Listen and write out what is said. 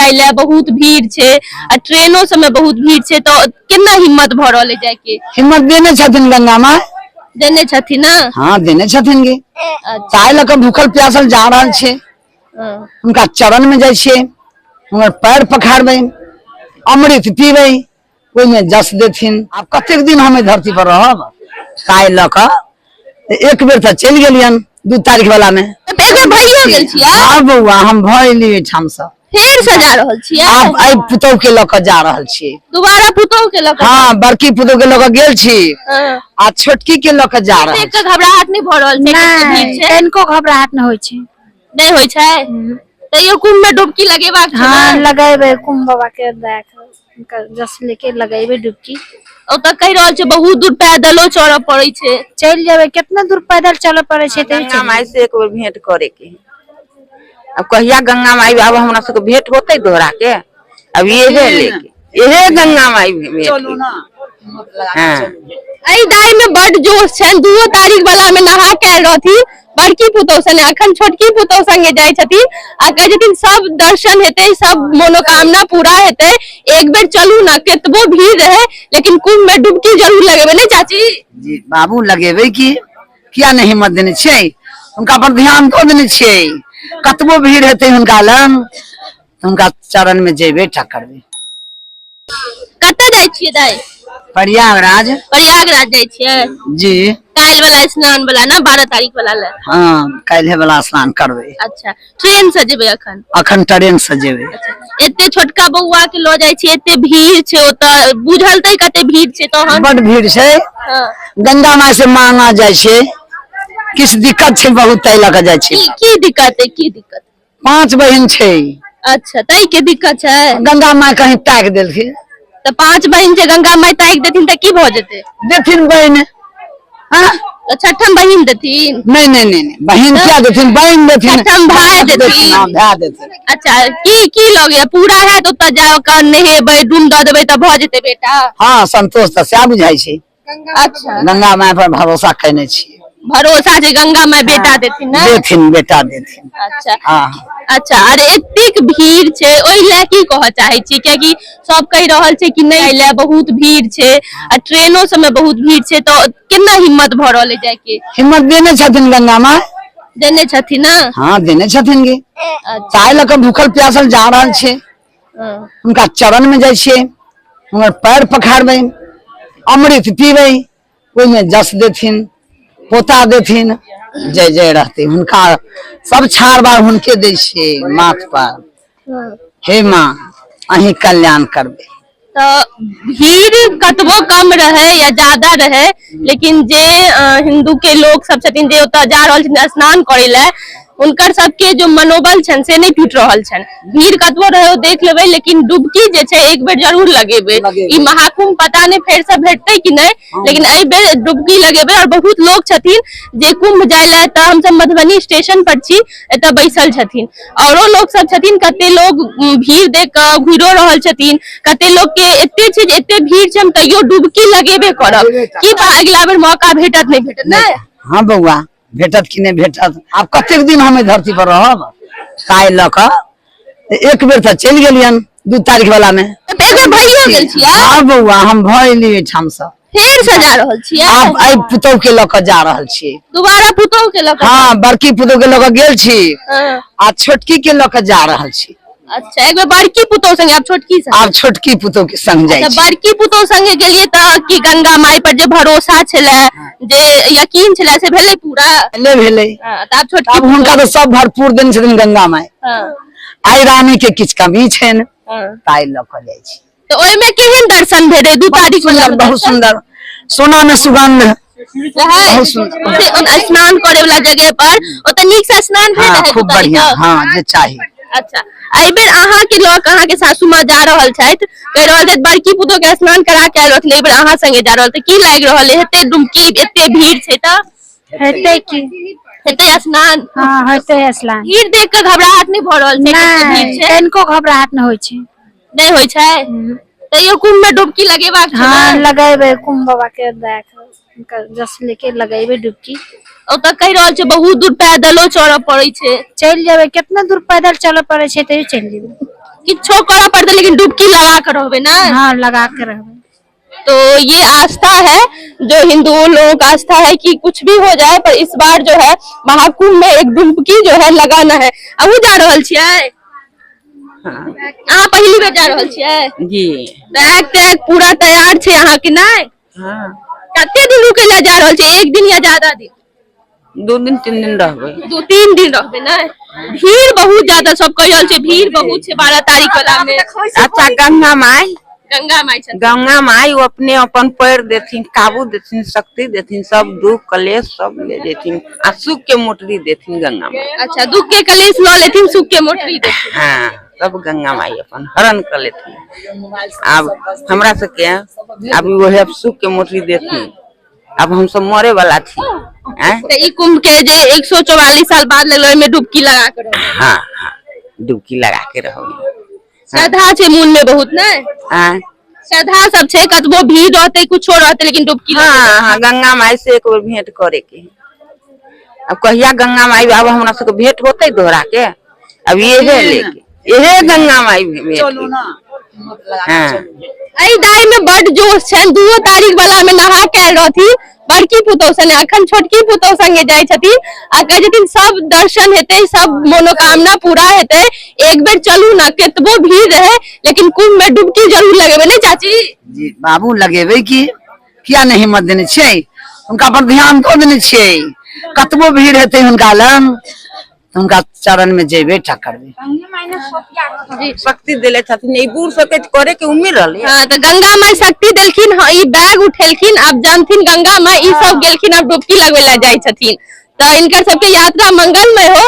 जाय लए बहुत भीड़ छै आ ट्रेनो सबमे बहुत भीड़ छै, तऽ केना हिम्मत भऽ रहल है जायके? हिम्मत देने छथिन गंगा माँ। देने छथिन ने? हाँ, देने छथिन गे। ताहि लऽ कऽ भूखल प्यासल जा रहल छै। हुनका चरण में जाइ छियै, हुनकर पैर पखारबै, अमृत पीबै, ओहिमे जस देथिन। आब कतेक दिन हम एहि धरती पर रहब? ताहि लऽ कऽ एक बेर तऽ चलि गेलियनि 2 तारीख वाला में। तऽ एक बेर भइयो गेल छियै? हाँ बौआ, हम भऽ एलियै एहिठाम से। फेर से जा रहल छियै? आब एहि पुतोह के लऽ कऽ जा रहल छियै। दोबारा पुतोह के लऽ कऽ? हाँ, बड़की पुतोह के लऽ कऽ गेल छी आ छोटकी के लऽ कऽ जा रहल। देख कऽ घबराहट नहि भऽ रहल छै? कते भीड़ छै? तनिको घबराहट नहि होइ छै। नहि होइ छै? तैयो कुंभ में डुबकी लगेबाक छै? हाँ ने? लगेबै, कुंभ बाबा के दए के हुनकर जस लेके लगेबै डुबकी। ओतऽ कहि रहल छै बहुत दूर पैदलो चढ़ऽ पड़ै छै। चलि जेबै, कितना दूर पैदल चलऽ पड़ै छै तैयो गंगा चलि माई से एक बेर भेंट करे के है। अब कहिया गंगा माई आब हमरा सबके भेंट होते दोहरा के? अब ये लेके इहे गंगा माई भेंट होई। हाँ। एहि दाई में बड जोश छनि। 2 तारीख वाला में नहा के आयल रहथिन बड़की पुतोह संगे, अखन छोटकी पुतोह संगे जाइ छथिन आ कहै छथिन सब दर्शन हेतै, सब मनोकामना पूरा हेतै, एक बेर चलू ना, केतबो भीड़ रहे लेकिन कुंभ में डुबकी जरूर लगेबै। नहीं चाची? जी बाबू, लगेबै की, किया नहि हिम्मत देने छियै? हुनका पर ध्यान दऽ देने छियै, कतबो भीड़ हेतै हुनका लग, हुनका चरण में जेबे टा करबै। कतऽ जाइ छियै दाई? प्रयागराज। प्रयागराज जाइ छियै? जी। काल्हि वाला स्नान वाला ना, 12 तारीख वाला ले? हाँ, काल्हि वाला स्नान करबै। अच्छा, ट्रेन से जेबै अखन? अखन ट्रेन से जेबै। एते छोटका बौआ के लऽ जाइ छियै, एते भीड़ छै ओतऽ, बुझल तऽ कते भीड़ छै तहन? बड भीड़ छै। गंगा माय से मांगा जाइ छै, किछु दिक्कत छै बहुत, ताहि लऽ कऽ जाइ छै। की दिक्कत है, की दिक्कत? 5 बहिन छै। अच्छा, तै के दिक्कत छै? गंगा माय कहीं ताकि देलखिन। तऽ 5 बहिन छै, गंगा माय ताकि देथिन तऽ की भऽ जेतै? देथिन बहिन। हाँ? तऽ छठम बहिन देथिन? नहीं नहीं नहीं नहीं, बहिन क्या देथिन, बहिन देथिन। छठम भाय देथिन। हाँ, भाय देथिन। अच्छा, की की लगैया, पूरा हैत ओतऽ जाओ कऽ नहेबै, डूम दऽ देबै तऽ भऽ जेतै बेटा? हाँ, संतोष तऽ सएह बुझाइ छै। अच्छा, गंगा माय पर भरोसा केने छी। भरोसा छै गंगा माय बेटा देथिन ने? देथिन, बेटा देथिन। अच्छा। हाँ। अच्छा, अरे एतेक भीड़ छै, ओहि लए की कहऽ चाहै छी? कियाकि सब कहि रहल छै कि नहि लए बहुत भीड़ छै आ ट्रेनो सबमे बहुत भीड़ छै, तऽ केना हिम्मत भऽ रहल है जायके? हिम्मत देने छथिन गंगा माय। देने छथिन ने? हाँ, देने छथिन गे। ताहि लऽ कऽ भूखल प्यासल जा रहल छै। हुनका चरण में जाइ छियै, हुनकर पैर पखारबै, अमृत पीबै, ओहिमे जस देथिन, पोता देथिन, जय जय रहतै हुनका। सब छाड़ बार हुनके दै छियै माथ पर। हे माँ, अहीं कल्याण करबै। तऽ भीड़ कतबो कम रहे या ज्यादा रहे, लेकिन जे हिंदू के लोग सब छथिन जे ओतऽ जा रहल छथिन स्नान करे लए, हुनकर सबके जो मनोबल छनि से नहि टूटि रहल छनि। भीड़ कतबो रहे ओ देख लेबै, लेकिन डुबकी जे छै एक बेर जरूर लगेबै। ई महाकुंभ पता नहि फेर से भेटतै कि नहि, लेकिन एहि बेर डुबकी लगेबै। और बहुत लोग छथिन जे कुंभ जाय लए, तऽ हमसब मधुबनी स्टेशन पर छी, एतऽ बैसल छथिन औरो लोग सब छथिन। कते लोग भीड़ देख कऽ घुरो रहल छथिन, कते लोग के एते छै जे एते भीड़ छै हम तैयो डुबकी लगेबे करब, की अगिला बेर मौका भेटत नहि भेटत। नहि हाँ बौआ, भेटत कि नहि भेटत? आब कतेक दिन हम एहि धरती पर रहब? ताहि लऽ कऽ एक बेर तऽ चलि गेलियनि 2 तारीख वाला में। तऽ एक बेर भइयो गेल छियै? हाँ बौआ, हम भऽ एलियै एहिठाम से। फेर से जा रहल छियै? आब एहि पुतोह के लऽ कऽ जा रहल छियै। दोबारा पुतोह के लऽ कऽ? हाँ, बड़की पुतोह के लऽ कऽ गेल छी आ छोटकी के लऽ कऽ जा रहल छी। अच्छा, एक बेर बड़की पुतोह संगे, आब छोटकी संगे? आब छोटकी पुतोह के संग जाइ तऽ छी। बड़की पुतोह संगे गेलियै तऽ की गंगा माई पर जे भरोसा छलै, जे यकीन छलै, से भेलै पूरा? भेलै, भेलै। हाँ, तऽ आब छोटकी आब हुनका तऽ सब भरपूर देने छथिन गंगा माई। आइ रानी के किछु कमी छनि, ताहि लऽ कऽ जाइ छी। तऽ ओहिमे केहन दर्शन भेलै 2 तारीख वाला? सुंदर, बहुत सुंदर, सोना में सुगंध, बहुत सुंदर। से ओना स्नान करे वाला जगह पर ओतऽ नीक से स्नान भेल हाँ रहै 2 खूब तारीख बढ़िया। के? हाँ, जे चाही। अच्छा, एहि बेर अहाँ के लऽ कऽ अहाँ के सासू माँ जा रहल छथि, कहि रहल छथि बड़की पुतोह के स्नान करा के आयल रहथिन, एहि बेर अहाँ संगे जा रहल, तऽ की लागि रहल है? एते डुमकी, एते भीड़ छै तऽ हेतै की? हेतै स्नान? हाँ, हेतै स्नान। भीड़ देख कऽ घबराहट नहि भऽ रहल छै? कते भीड़ नहि छै? तनिको घबराहट नहि होइ छै। नहि होइ छै? तैयो कुंभ में डुबकी लगेबाक छै? हाँ ने? लगेबै, कुंभ बाबा के दए के हुनकर जस लेके लगेबै डुबकी। ओतऽ कहि रहल छै बहुत दूर पैदलो चढ़ऽ पड़ै छै। चलि जेबै, कितना दूर पैदल चलऽ पड़ै छै तैयो चलि जेबै। किछो करऽ पड़तै लेकिन डुबकी लगा के रहबै ने। हाँ, लगा के रहबै। तो ये आस्था है जो हिंदुओं लोगों का आस्था है कि कुछ भी हो जाए पर इस बार जो है महाकुंभ में एक डुबकी जो है लगाना है। अहू जा रहल छियै? अहाँ पहिली बेर जा रहल छियै? जी। बैग तैग पूरा तैयार छै अहाँ के? नहि? हाँ। कते दिन रुकै लए जा रहल छियै, एक दिन या ज्यादा दिन? 2 दिन 3 दिन रहबै। 2-3 दिन रहबै ने? भीड़ बहुत ज्यादा, सब कहि रहल छै भीड़ बहुत छै 12 तारीख वाला में। अच्छा, गंगा माई, गंगा माई छथिन। गंगा माई वो अपने अपन पैर देथिन, काबू देथिन, शक्ति देथिन, सब दुख कलेश सब ले देथिन आ सुख के मोटरी देथिन गंगा माई। अच्छा, दुख के कलेश लऽ लेथिन, सुख के मोटरी देथिन। हाँ, सब गंगा माई अपन हरण कर लेथिन। अब हमरा सबके अब वही अब सुख के मोटरी देथिन। अब हम सब मरे वाला छी। आँय? तऽ ई कुंभ के जे 144 साल बाद लगलै ओहिमे डुबकी लगा के रहबै। हाँ हाँ, डुबकी लगा के रहबै। श्रद्धा छै मोन में बहुत ने? आँय? श्रद्धा सब छै, कतबो भीड़ रहतै कुछो रहतै लेकिन डुबकी हाँ हाँ, गंगा माई से एक बेर भेंट करे के है। अब कहिया गंगा माई आब हमरा सबके भेंट होते दोहरा के, अब ये लेके ये गंगा माई भेंट। हाँ। एहि दाई में बड जोश छनि, 2 तारीख वाला में नहा के आयल रहथिन बड़की पुतोह संगे, अखन छोटकी पुतोह संगे जाइ छथिन आ कहै छथिन सब दर्शन हेतै, सब मनोकामना पूरा हेतै, एक बेर चलू ना, केतबो भीड़ रहे लेकिन कुंभ में डुबकी जरूर लगेबै ने चाची? जी बाबू, लगेबै की, किया नहि हिम्मत देने छियै, हुनका पर ध्यान दऽ देने छियै, कतबो भीड़ हेतै हुनका लग हुनका चरण में जेबे टा करबै। शक्ति देले छथिन ई बूढ़ सबके करे के उम्मीद रहलै। हाँ, तऽ गंगा माई शक्ति देलखिन। हाँ, ई बैग उठेलखिन, आब जानथिन गंगा माई, ई सब गेलखिन, आब डुबकी लगबै लए जाइ छथिन। तऽ इनकर सबके यात्रा मंगलमय हो।